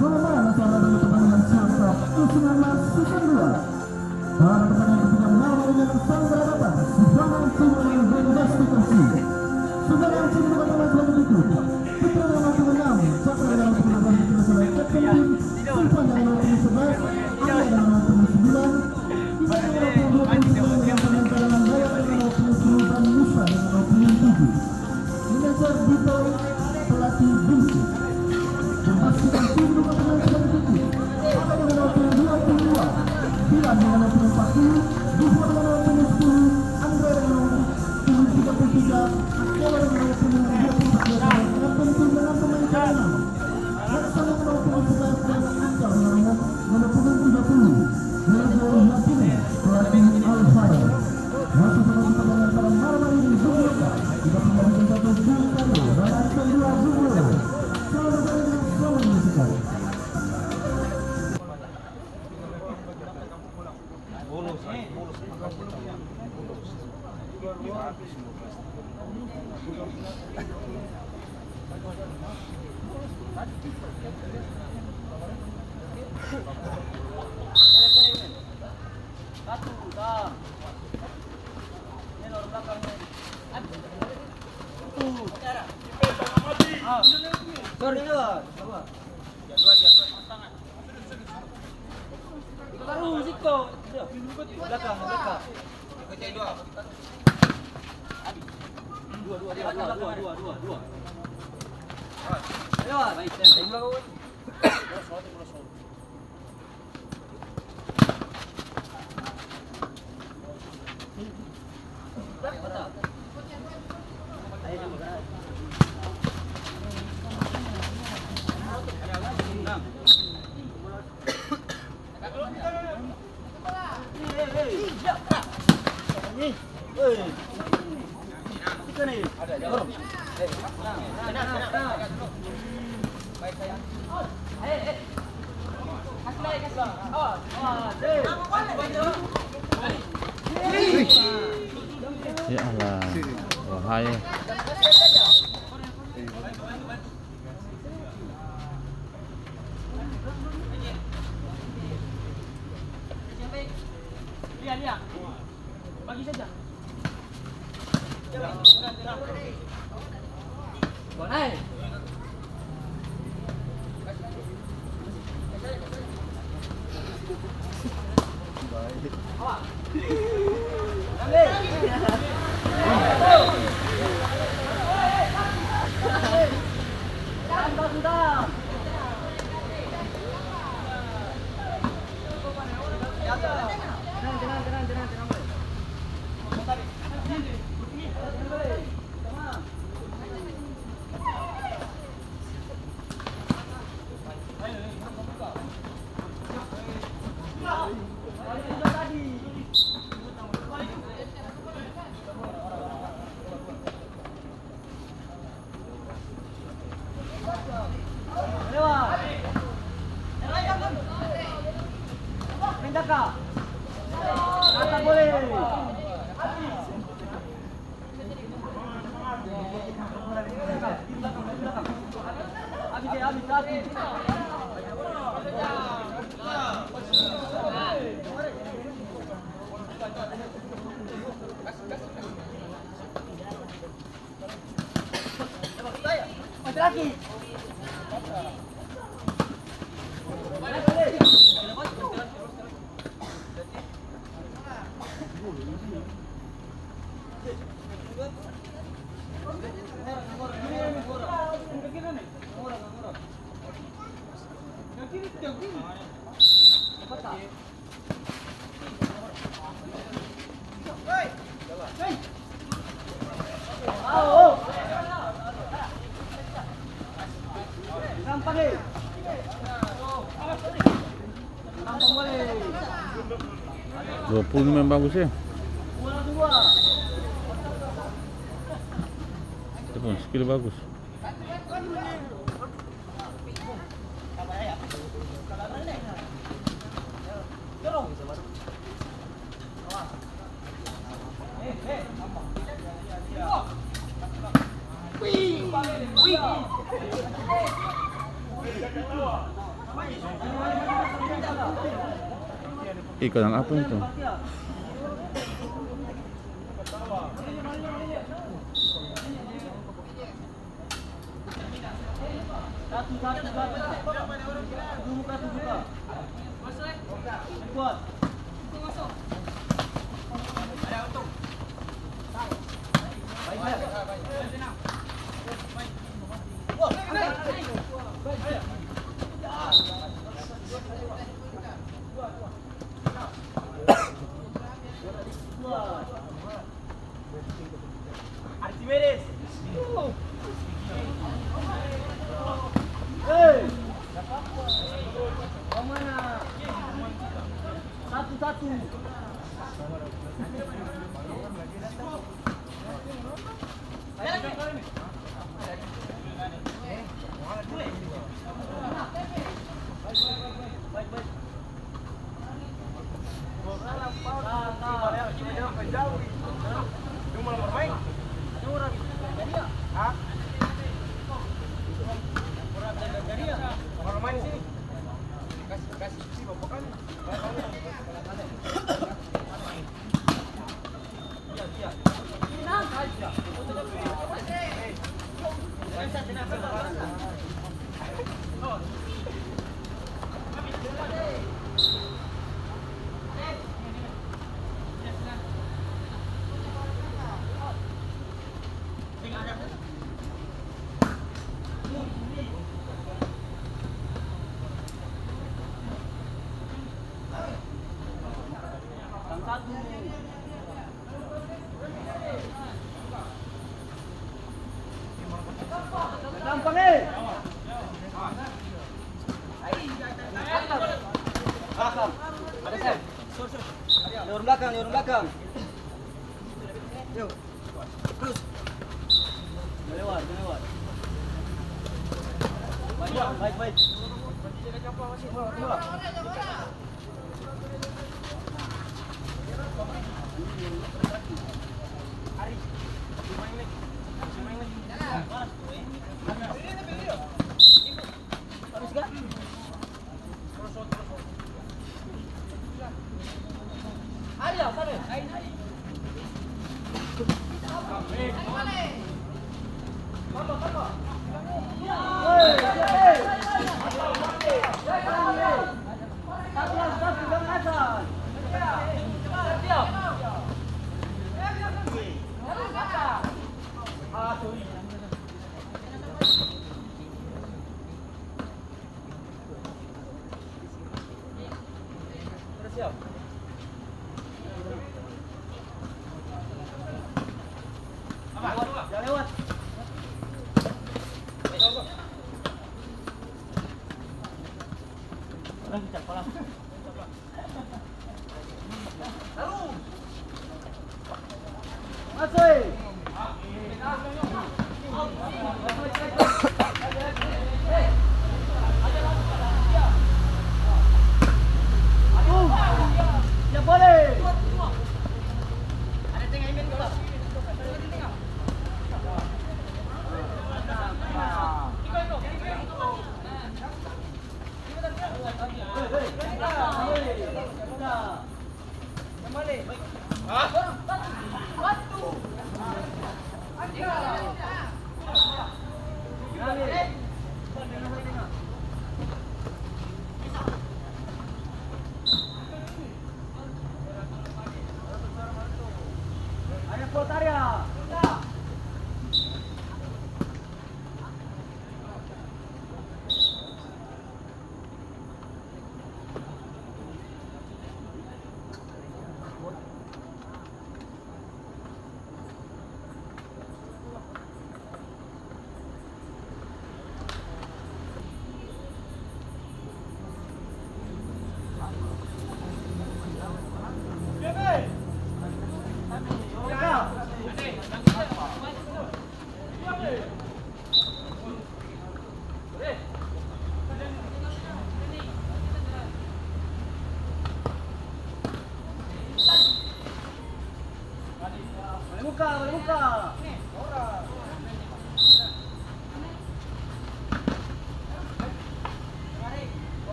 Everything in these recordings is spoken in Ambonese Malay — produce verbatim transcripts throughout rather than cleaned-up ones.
Selamat malam, selamat datang di pertandingan Siangkap U sembilan belas season dua. Pada pertandingan ketiga malam hari ini akan saling berhadapan Sumbangan Timur dan Bendastik F C. Sumbangan Timur dengan pemain sebagai berikut: Putra dengan nomor punggung enam, Cakra dengan nomor punggung delapan, Putra sebagai kapten tim, Sultan dengan nomor punggung sebelas, Angga dengan nomor punggung sembilan, Iman dengan nomor punggung dua puluh sembilan, dengan pemain cadangan Dayang dengan nomor punggung sepuluh, dan Musa dengan nomor punggung tujuh. Manajer Dito, pelatih Bungsu. Pemastikan tim dengan pemain sebagai berikut: Aba dengan nomor punggung dua puluh dua, Dilan dengan nomor punggung empat puluh, Duho dengan nomor punggung sepuluh, Andre dengan nomor punggung tiga puluh tiga, Akela dengan nomor punggung dua puluh empat, dan kapten tim dengan pemain cadangan. Laksamana nomor punggung sebelas dan Ical nomor, nomor punggung tiga puluh. Reza Martinez, pelatih Al Fayed. Masuk pemain cadangan pada malam hari ini, Bung Yoga. Kita punya bintang satu, Bung Karyo, dan Arifin dua, Bung Yoga. Selamat datang dan selamat menyaksikan. Satu, dah. Ini lor belakang, nih. Satu. Ah. Sorry, sabar, sabar. Terus, iko. Belakang, belakang. Dua, dua, dua, dua, dua, dua, dua. Ayo, baik, baik. Ya Allah, bahaya. Dua puluh lima yang bagus ya. Dia pung skill bagus. Ih, kadang apa itu? Archimedes. Hei. Satu, satu. Gampang, eh. Belakang. Ada siap. Lewat belakang, lewat belakang. Yuk. Terus. Lewat, lewat. Baik, baik, baik.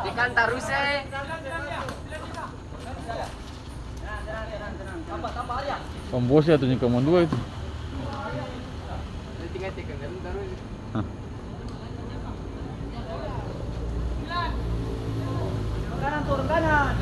Ikan taruse. Kambosi atau Nyi Kamandua itu? Hah. Kanan, turun kanan.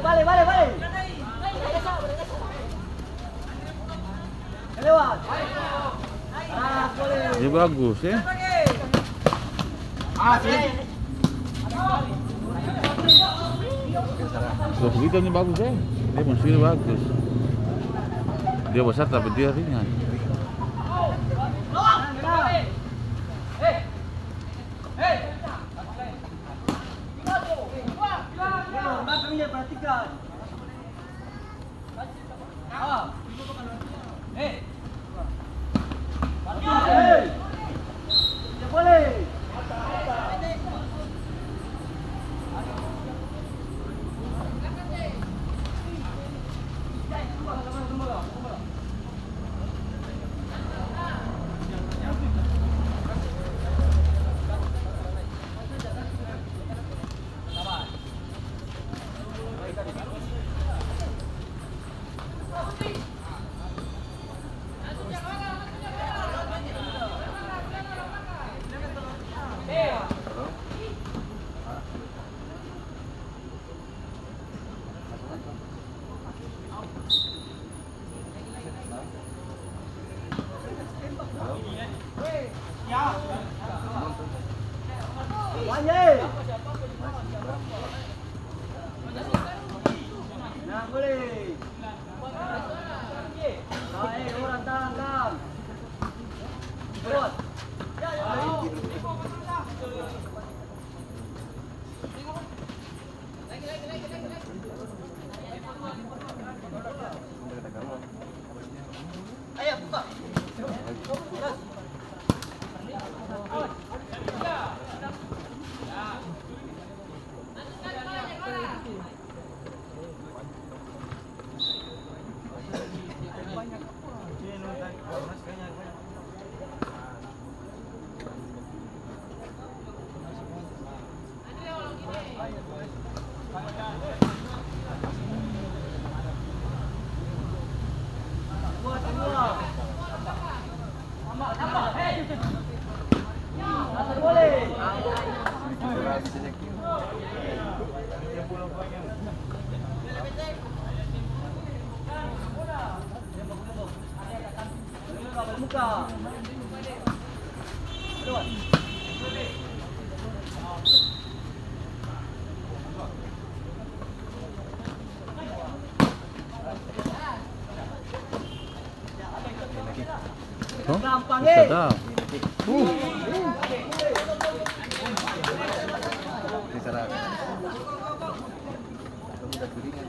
Bale, bale, bale. Dia bagus, ya. Loh, Wida ini bagus, ya. Dia pun sini bagus. Dia besar, tapi dia ringan. Gampang, eh. Sadap. Uh. Ini salah. Kamu udah piringan.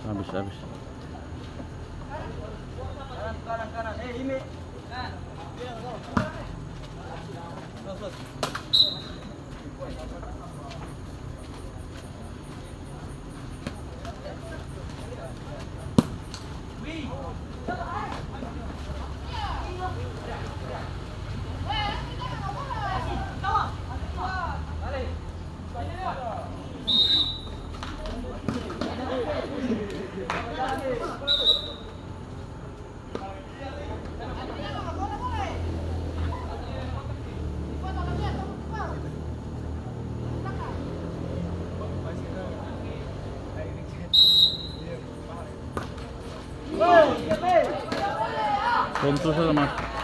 Abis, abis. Kontrol saja, Mas.